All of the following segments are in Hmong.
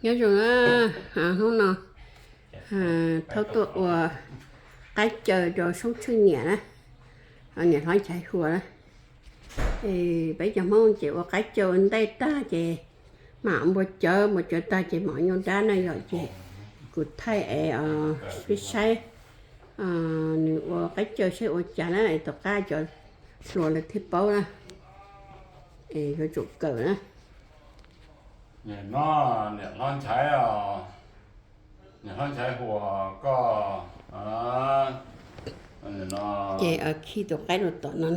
Nyob zoo na, hnub no Thaub tuaj ua qaib caw rau Soob Tsheej niam na, niam hlob Nchaiv Huas na. Peb cov Hmoob ces ua qaib caw ua ntej tag ces mam npua cawv, npua cawv tag ces mam nyuj dab na yom. Ces kuv thaij es peb saib nws ua qaib caw saib ua cas na, es tom qab cov hluas lawv thiaj paub na. Es yuav tsum kawm na. Nim no niam hlob Nchaiv, niam hlob Nchaiv Huas koj, ces khi tus qaib rau tom no,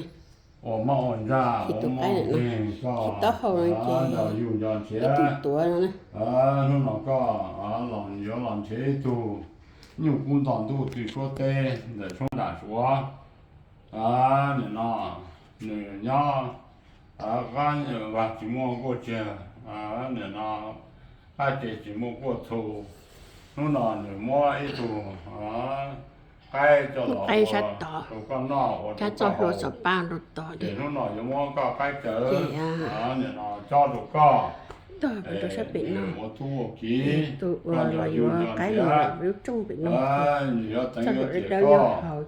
ua moj ua ntsaj, ua moj ua nkeeg koj, nco yug nco nrhiav. Hnub no koj los yuav los nrhiav ib tug nyuj kub nto ntuj tw suab teb ntawm Soob Nram Suav. Nim no nws nyob qab vaj tsis muaj nkuaj tsiag, nim no qab tsev tsis muaj kuaj txhu. Hnub no nws muab ib tug qaib coj los ua rau koj noj ua rau koj haus. Ces hnub no yuav muab koj qaib cawv nim no cob rau koj, ua tub ua kiv, koj nco yug nco nrhiav. Nws yuav teev yuav tiam koj,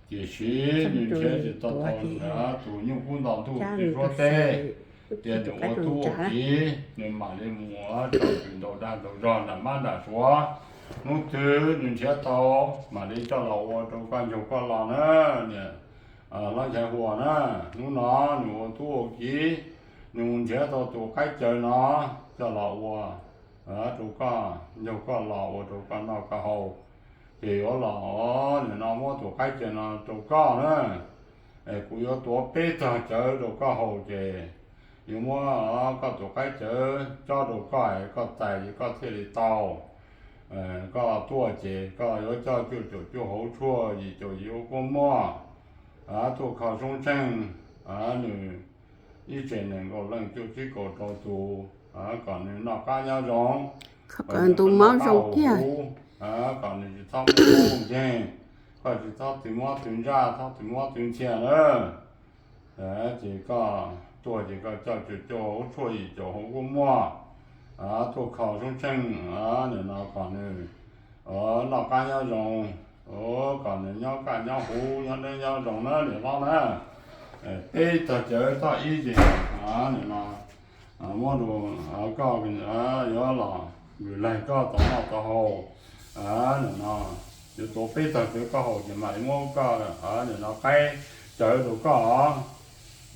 tiam sis nws nrhiav tsis tau tau tus nyuj kub nto ntuj tw suab teb, tias nws ua tub ua kiv nws mam li mus tsom kwm ntaus dag ntaus zog nram mab nram suav. Hnub twg nws nrhiav tau mam li coj los ua rau koj ncaug koj los na. Niam hlob Nchaiv Huas na, hnub no nws ua tub ua kiv, nws mus nrhiav tau tus qaib caw no coj los ua rau koj ncaug koj los ua rau koj noj koj haus. Ces yuav los nim no muab tus qaib caw no rau koj na. Kuv yuav tuav peb tog cawv rau koj haus ces yuav muab koj tus qaib cawv cob rau koj, koj txais ces koj thiaj li tau. Koj tuaj ces koj yuav coj cuaj caum cuaj hauv tshuaj, yim caum yim hauv kua muag, tuaj kho Soob Tsheej nws ib tsev nees nkaum leej cuaj tsib kaum rau tus, kom nws noj qab nyob zoo, ntu mob zoo kiag, kom nws tsis txhob muaj mob muaj nkeeg, koj tsis txhob twv mob twv ntsaj, txhob twv mob twv ntxhias na. Ces koj tuaj ces koj coj cuaj caum cuaj hauv tshuaj, yim caum hauv kua muag, tuaj kho Soob Tsheej nim no kom nws noj qab nyob zoo, kom nws nyob kaj nyob huv nyob deb nyob zoo na niam hlob na. Peb tog cawv tog ib ces nim no muab rau koj, yuav los vwm laig koj tau noj tau haus. Nim no yuav tuav peb tog cawv koj haus ces mam li muab koj nim no qaib cawv rau koj.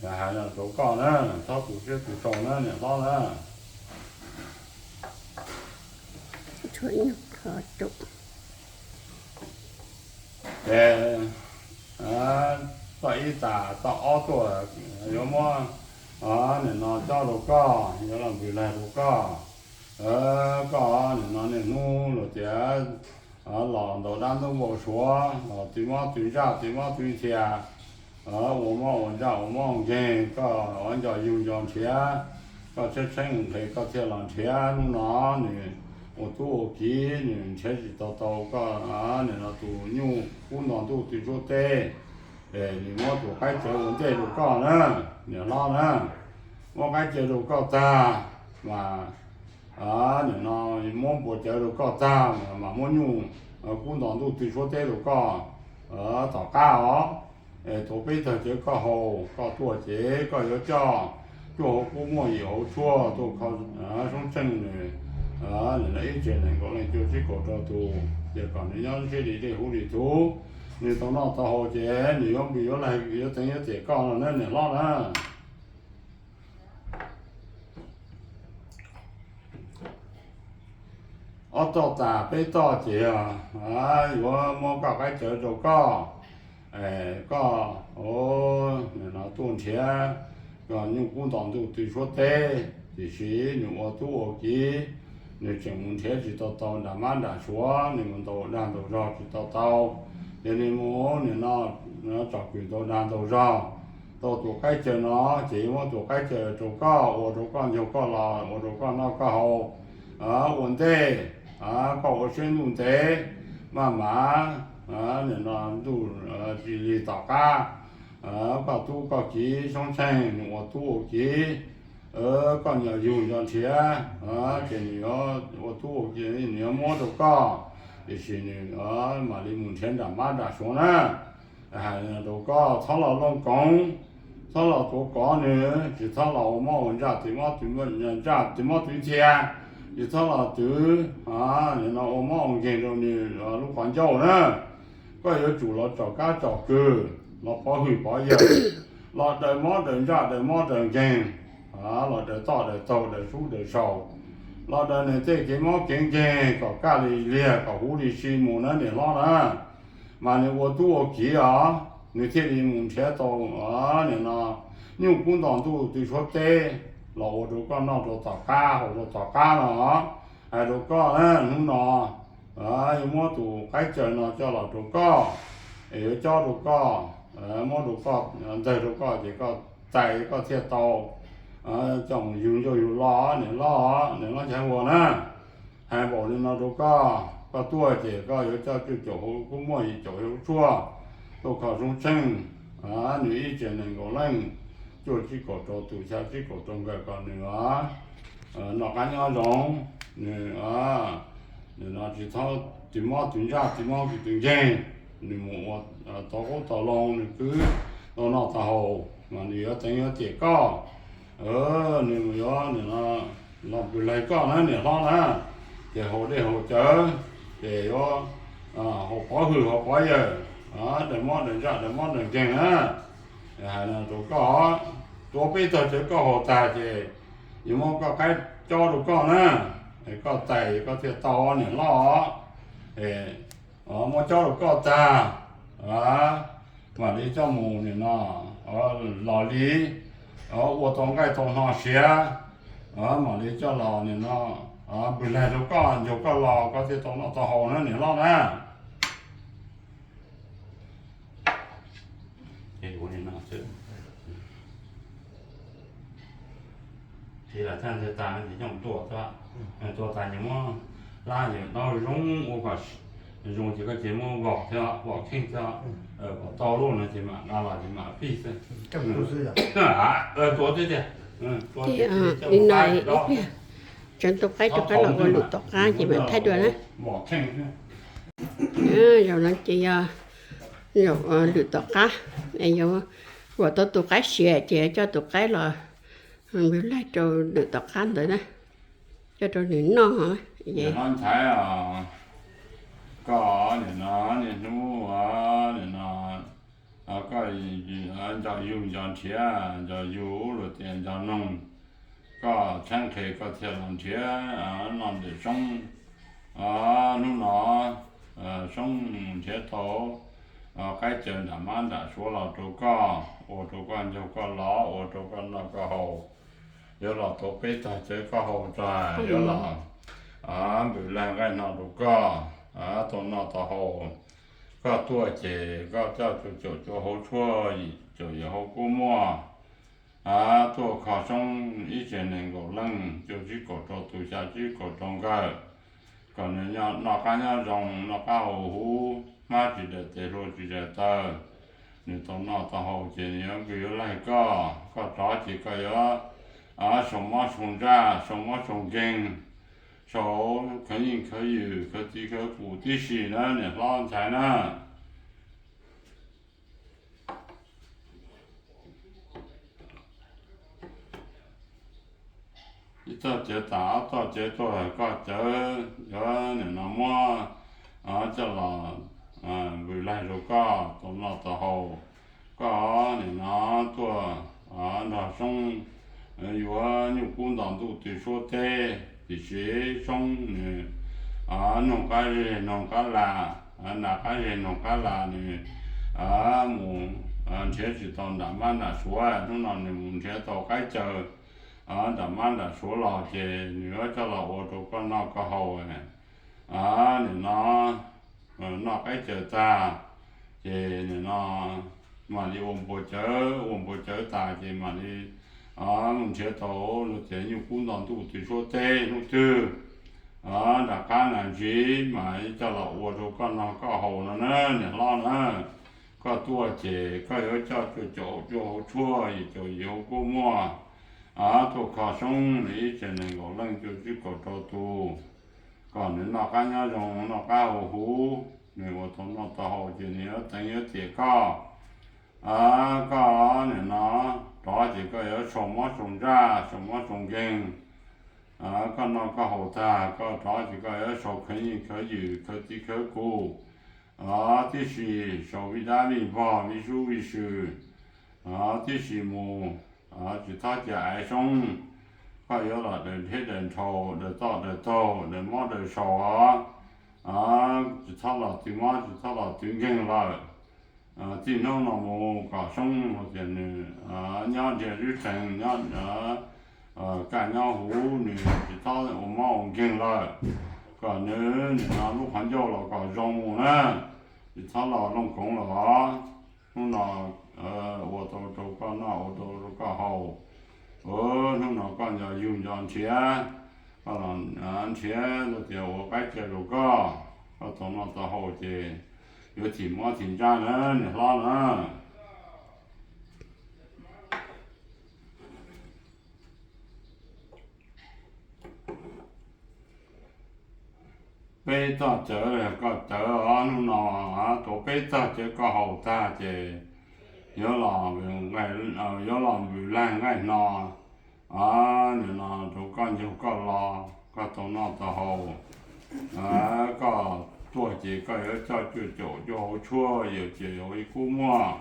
Hais no rau koj na, txhob tu siab tu sau na niam hlob na. Ces toj ib tas toj ob tuaj yuav muab nim no cob rau koj, yuav los vwm laig rau koj. Koj nim no niaj hnub luag tias los ntaus dab ntub npau suav, los twv mob twv ntsaj twv mob twv ntxhias, ua mob ua ntsaj ua mob ua nkeeg, koj nco yug nco nrhiav, koj tshaib tshaib nqhis koj thiaj los nrhiav. Hnub no nws ua tub ua kiv nws nrhiav tsis tau tau koj nim no tus nyuj kub nto ntuj tw suab teb, es nws muab tus qaib cawv ua ntej rau koj na niam hlob na. Muab qaib cawv rau koj tag mas nim no muab npua cawv rau koj tag mas muab nyuj kub nto ntuj tw suab teb rau koj tom qab os. Es tuav peb tog cawv koj haus, koj tuaj ces koj yuav coj cuaj hauv kua muag yim hauv tshuaj tuaj kho Soob Tsheej nws nim no ib tsev nees nkaum leej cuaj tsib kaum rau tus, ces kom nws nyob siab li dej huv li txhuv, nws tau noj tau haus ces nws yuav vwm yuav laig yuav teev yuav tiam koj no na niam hlob na. Ob toj tas peb toj ces yuav muab koj qaib cawv rau koj. Koj nim no tuaj nrhiav koj nyuj kub nto ntuj tw suab teb, tiam sis nws ua tub ua kiv, nws tseem mus nrhiav tsis tau tau nram mab nram suav, nws mus ntaus dag ntaus zog tsis tau tau, ces nws mus nim no tsom kwm ntaus dag ntaus zog tau tus qaib cawv no, ces yuav muab tus qaib cawv rau koj, ua rau koj ncaug koj los, ua rau koj noj koj haus ua ntej, koj ua siab ntuj ntev maj mam nim no ntuj lig tom qab, koj tub koj kiv Soob Tsheej nws ua tub ua kiv, koj nco yug nco nrhiav, ces nws yuav ua tub ua ki, nws yuav muab rau koj, tiam sis nws mam li mus nrhiav nram mab nram suav na. Hais rau koj txhob los looj koov, txhob los tuav kov nws, tsis txhob los ua mob ua ntsaj tiv mob tiv ntsaj tiv mob tiv ntxhias, tsis txhob los twv nim no ua mob ua nkeeg rau nws lub qhov ncauj na. Koj yuav tsum los tsom kab tsom kwm, los pov hwm pov yawm, los daws mob daws ntsaj daws mob daws nkeeg, los daws toj daws taug daws sub daws saus, los daws nws tej kev mob kev nkeeg kom kaj li liag kom huv li si mus na niam hlob na. Mas nws ua tub ua kiv os, nws thiaj li mus nrhiav tau nim no nyuj kub nto ntuj tw suab teb los ua rau koj noj rau tom qab haus rau tom qab no. Hais rau koj na, hnub no yuav muab tus qaib caws no coj los rau koj, es yuav cob rau koj, muab rau koj, ntawg rau koj ces koj txais koj thiaj tau coj mus yug ncauj yug lo niam hlob, niam hlob Nchaiv Huas na. Hais npaum li no rau koj, koj tuaj ces koj yuav coj cuaj caum hauv kub muaj yim caum hauv tshuaj, tuaj kho zoo tsheej, nws ib tsev nees nkaum leej, cuaj tsib kaum rau tus, xya tsib kaum rau nkawm kom nws noj qab nyob zoo, nws nim no tsis txhob tiv mob tiv ntsaj tiv mob tiv nkeeg, nws mus ua tau qub tau loo nws twb tau noj tau haus mas nws yuav teev yuav tiam koj. Nws mus yuav nim no los pw laig koj na niam hlob na, ces haus dej haus cawv, ces yuav haus pov hwm haus pov yawm, daws mob daws ntsaj daws mob daws nkeeg na. Hais no rau koj, tuav peb tog cawv koj haus tag ces yuav muab koj qaib cob rau koj na, koj txais koj thiaj tau niam hlob. Muab cob rau koj tag, mam li coj mus nim no los li ua tau nqaij tau hno siav, mam li coj los nim no pw laig rau koj ncaug koj los koj thiaj tau noj tau haus na niam hlob na. Ces ua li no xwb. Ces lam tag ntawd tas ces coj mus tua xwb, tua tas ces muab hlab ces dob zoo ua kom zoo ces koj ces muab vos thiab, vos kheej thiab, kom tau lub no ces mam nqa los ces mam fij xwb. Tua xwb tiag. Li no ib pliag tseev tau qaib rov qab los ua lwm tom qab ces mam thaij dua na. Zaum no ces yog zaum lwm tom qab, yuav kom tau tus qaib siav ces coj tus qaib los npws laig rau lwm tom qab ntawd na, coj rau nws noj. Ntxhais, koj nim no niaj hnub nim no koj nco yug nco nrhiav, nco yug luag tias nco noog, koj tshaib nqhis koj thiaj los nrhiav noj ntawm Soob. Hnub no Soob nrhiav tau qaib caws nram mab nram suav los rau koj, ua rau koj ncaug koj los, ua rau koj noj koj haus, yuav los tuav peb tog cawv koj haus tag, yuav los npws laig nqaij hno rau koj tau noj tau haus. Koj tuaj ces koj coj cuaj caum cuaj hauv tshuaj, yim caum yim hauv kub muag, tuaj kho Soob ib tsev nees nkaum leej, cuaj tsib kaum rau tus, xya tsib kaum rau nkawm, kom nws noj qab nyob zoo, noj qab haus huv, hmab tsis daws tes hlua tsis daws taw, nws tau noj tau haus ces nws yuav npws yuav laig koj. Koj rov ces koj yuav sau mob sau ntsaj, sau mob sau nkeeg, sau khawv yeej khawv ywm khawv txiv khawv pum tib si na niam hlob ntxhais na. Ib txoj cawv tas ob txoj cawv tuaj, koj cawv yuav nim no muab coj los npws laig rau koj tau noj tau haus. Koj nim no tuaj nrog Soob yuav nyuj kub nto ntuj tw suab teb, tiam sis Soob nws noog qab zeg noog qab las, nram qab zeg noog qab las nws mus nrhiav tsis tau nram mab nram suav, hnub no nws mus nrhiav tau qaib caws nram mab nram suav los ces nws yuav coj los ua rau koj noj koj haus. Nim no noj qaib caws tag ces nim no mam li ua npua cawv, ua npua cawv tas ces mam li mus nrhiav tau luag tias nyuj kub nto ntuj tw suab teb hnub twg nram qab nas ntsis mas coj los ua rau koj noj koj haus no na niam hlob na. Koj tuaj ces koj yuav coj cuaj caum cuaj hauv tshuaj, yim caum yim hauv kub muag, tuaj kho soob nws ib tsev nees nkaum leej cuaj tsib kaum rau tus, kom nws noj qab nyob zoo noj qab haus huv, nws ua tau noj tau haus ces nws yuav teev yuav tiam koj. Koj nim no rov ces koj yuav sau mob sau ntsaj sau mob sau nkeeg. Koj noj koj haus tag koj rov ces koj yuav sau khawv nyiaj khawv ywm khawv txiv khawv kus tib si, sau vij dab vij npog vij sub vij sw tib si mus, tsis txhob cia aiv soob. Koj yuav los daws dheb daws nrhau daws toj daws taug daws mob daws sau os. Tsis txhob los twv mob tsis txhob los twv nkeeg lawm. Txij hnub no mus kom soob hais tias nws nyob nrhiav lub tsev nyob kaj nyob huv, nws tsis txhob ua mob ua nkeeg lawm, kom nws nim no lub qhov ncauj los kom zoo mus na, tsis txhob los looj koov los. Hnub no ua tau rau koj noj ua tau rau koj haus, hnub no koj nco yug nco nrhiav, koj los nrhiav tias ua qaib cia rau koj, koj tau noj tau haus ces yuav thim mob thim ntsaj na niam hlob na. Peb txoj cawv koj cawv os, hnub no rau peb txoj cawv koj haus tag ces yuav los, yuav los npws laig nqaij hno, nim no rau koj ncaug koj lo, koj tau noj tau haus. Koj tuaj ces koj yuav coj cuaj caum cuaj hauv tshuaj, yawm ces yuav ib kub muaj.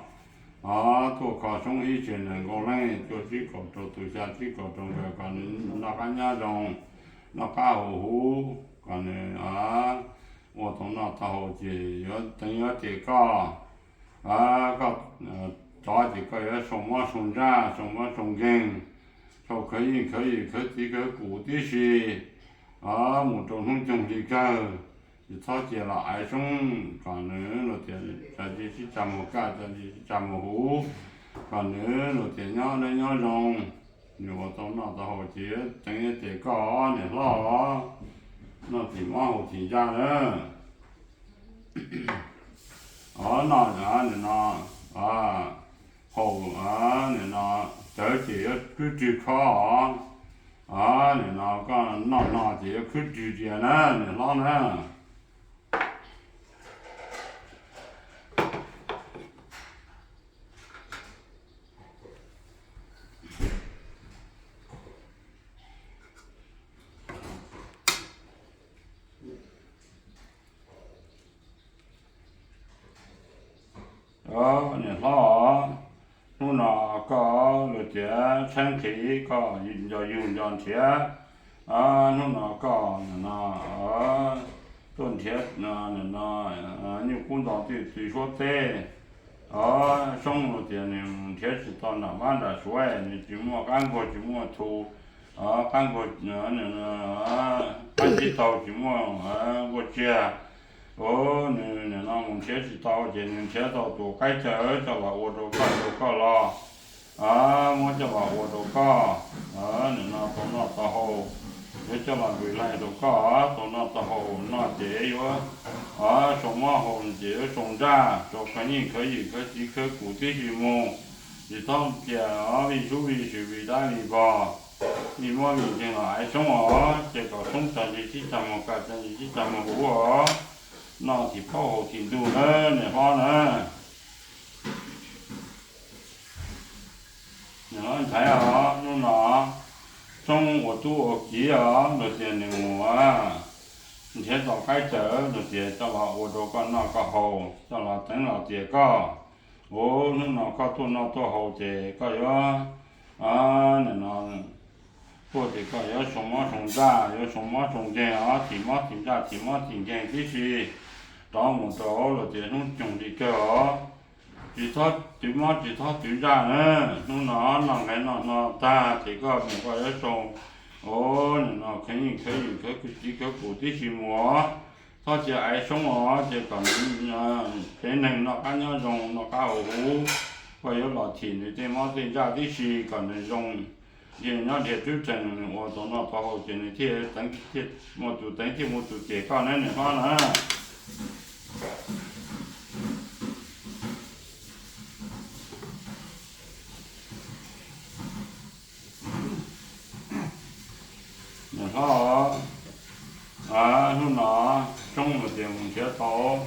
Tuaj kho soob ib tsev nees nkaum leej cuaj tsib kaum rau tus xya tsib kaum rau nkawd kom nws noj qab nyob zoo, noj qab haus huv, kom nws ua tau noj tau haus ces yuav teev yuav tiam koj. Koj rov ces koj yuav sau mob sau ntsaj sau mob sau nkeeg, sau khawv nyiaj khawv ywm khawv txiv khawv kus tib si mus rau hnub nyoog li kawg. Tsis txhob cia los aiv soob kom nws los tias tag ntsig sib tag mus kaj tag ntsig sib tag mus huv, kom nws los tias nyob deb nyob zoo, nws ua tau noj tau haus ces teev yuav tiam koj niam hlob, noj thim mob haus thim ntsaj na. Os, noj nim no haus nim no cawv ces yuav khwb rwg khob os. Nim no koj noj no ces yuav khwb rwg rias na niam hlob na. Niam hlob, hnub no koj los tias tshaib nqhis koj nco yug nco nrhiav, hnub no koj nim no tuaj nrhiav nim no nyuj kub nto twj txwv suab teb. Soob los tias nws nrhiav tsis tau nram mab nram suav, nws tsis muaj qab nkuag tsis muaj thu, qab nkuag, qab ntsib taug tsis muaj nkuaj tsiag. Nws nim no mus nrhiav tsis tau ces nws nrhiav tau tus qaib caw coj los ua rau koj rau koj los, muab coj los ua rau koj. Nim no tau noj tau haus, yuav coj los npws laig rau koj, tau noj tau haus no ces yuav sau mob haus ces yuav sau ntsaj sau khawv nyiaj khawv ywm khawv txiv khawv kus tib si mus. Tsis txhob cia vij sub vij sw vij dab vij npog, vij mob vij nkeeg los aiv soob os, ces kom soob tag ntsig sib tag mus kaj tag ntsig sib tag mus huv os. Noj thim plaub haus thim ntug na niam hlob na. Niam hlob ntxhais os, hnub no Soob ua tub ua kiv os, los tias nws mus nrhiav tau qaib caw los tias coj los ua rau koj noj koj haus, coj los teev los tiam koj. Ua hnub no koj tuaj noj tuaj haus ces koj yuav, nim no tuaj ces koj yuav sau mob sau ntsaj, yuav sau mob sau nkeeg os, thim mob thim ntsaj thim mob thim nkeeg tib si. Rov mus rau los tias hnub coog li kawg os. Tsis txhob twv mob tsis txhob twv ntsaj na. Hnub no noj nqaij noj hno tag ces koj mus koj yuav sau, ua nim no khwv nyiaj khwv yim khwv txiv khwv kus tib si mus. Txhob cia aiv soob os, ces kom tsev neeg noj qab nyob zoo noj qab haus huv. Koj yuav los thim nws tej mob tej ntsaj tib si kom nws zoo, nws nyob nrhiav tub tseem, nws ua tau noj tau haus ces nws thiaj muaj tus teev thiaj muaj tus cem koj na niam hlob na. Hnub no Soob los tias mus nrhiav tau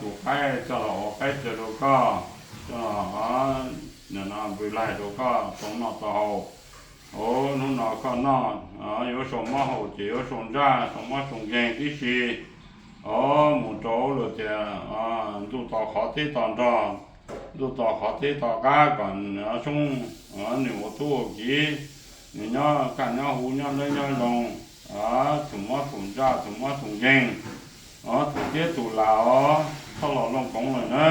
tus qaib coj los ua qaib cawv rau koj, coj los npws laig rau koj tau noj tau haus. Hnub no koj noj yuav sau mob haus ces yuav sau ntsaj sau mob sau nkeeg tib si. Mus rau lawm tias ntuj to qhov teb to nrog, ntuj to qhov teb to qab kom Soob nws ua tub ua kiv, nws nyob kaj nyob huv nyob dawb nyob zoo, thum mob thum ntsaj thum mob thum nkeeg, thum tiab thum las os, txhob los looj koov lawm na.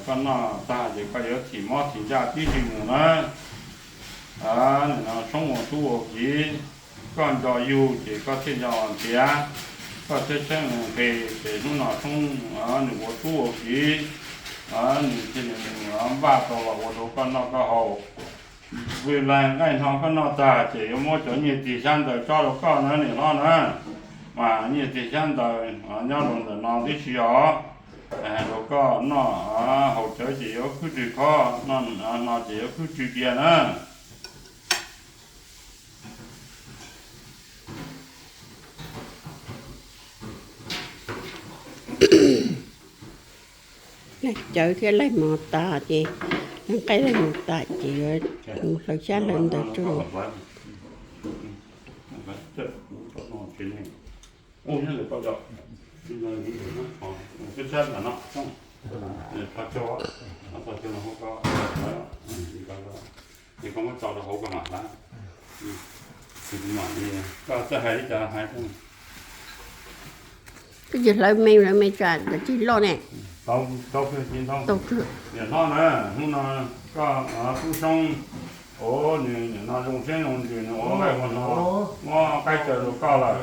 Koj noj tag ces koj yuav thim mob thim ntsaj tib si mus na. Nim no Soob ua tub ua kiv, koj nco yug ces koj thiaj nco ntiav, koj thiaj tsheej nqis ces hnub no Soob nws ua tub ua kiv, nws thiaj li npaj tau los ua rau koj noj koj haus. Vwm laig nqaij hno koj noj tag ces yuav muab cov nyiaj txiag xyab ntawv tsob rau koj na niam hlob na. Mas nyiaj txiag xyab ntawv nyob rau ntawm no tib si os. Hais rau koj noj haus cawv ces yuav khwb rwg khob, noj hno ces yuav khwb rwg diav na. Laig cawv thiab laig mov tas ces, laig nqaij laig mov tas ces yuav mus hlawv xyab hlawv ntawv rau. Koj txawj hais li cas hais. Twb tsis hlawv me, hlawv me tsam cov tsis loj ne. Niam hlob na, hnub no koj tub Soob, nws nim no zoo siab zoo ntsws nws ua nqaij ua no, muab qaib cawv rau koj lawm,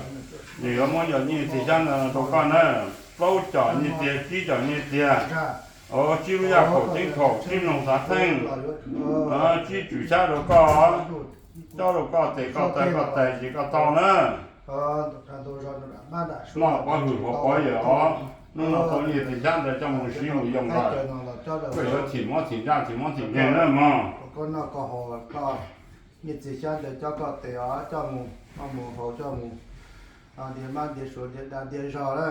nws yuav muab cov nyiaj txiag xyab ntawv rau koj na. Plaub com nyiaj txiag, tsib com nyiaj txiag, tsib lub yaj khaum teeb khaum, tsib noog xav theej, tsib tswm xyab rau koj, cob rau koj tes koj taw koj tais ces koj tau na. Noj pov hwm haus pov yawm os. Hnub no tau nyiaj txiag xyab ntawv coj mus siv mus yoo lawm, koj yuav thim mob thim ntsaj thim mob thim nkeeg na mog. Nyiaj txiag xyab ntawv cob koj tes os, coj mus noj mus haus, coj mus ntiav mab ntiav suav ntiav dag ntiav zog na.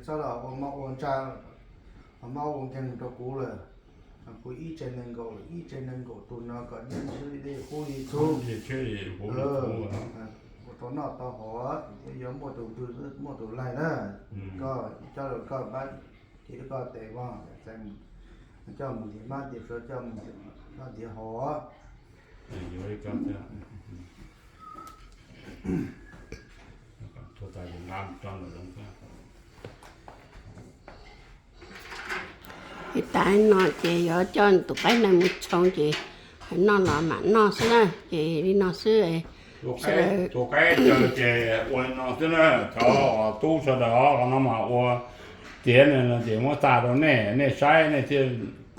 Txhob los ua mob ua ntsaj, ua mob ua nkeeg rau kuv lawm. Kuv ib tsev neeg nkaum, ib tsev neeg nkaum tus no kom nyiaj txiag li qub li txhub, ua tau noj tau haus, yuav muaj tus ntwg muaj tus laig na. Koj coj rau koj pab, ces koj tes mog, coj mus ntiav mab ntiav suav, coj mus noj ntiav haus. Ces tas no ces yuav coj tus qaib ntawd mus tshoo ces noj los mam noj xwb na, ces li no xwb. Tus qaib cawv ces ua li no xwb na, cov tub sawv daws, qhov no mas ua tiav no ces muab txaj rau nej, nej saib nej thiaj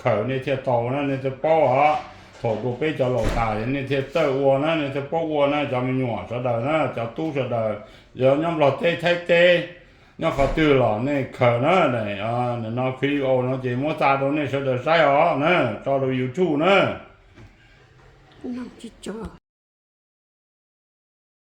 khaws nej thiaj tau na, nej thiaj paub os. Thaum tus peb cov laus tas nej thiaj txawj ua na, nej thiaj paub ua na, cov me nyuam sawv daws na, cov tub sawv daws, yog nyob Nplog teb Thaib teb, nyob qhov twg los nej khaws na. Nim no clip no ces muab txaj rau nej sawv daws saib os na, tso rau YouTube na.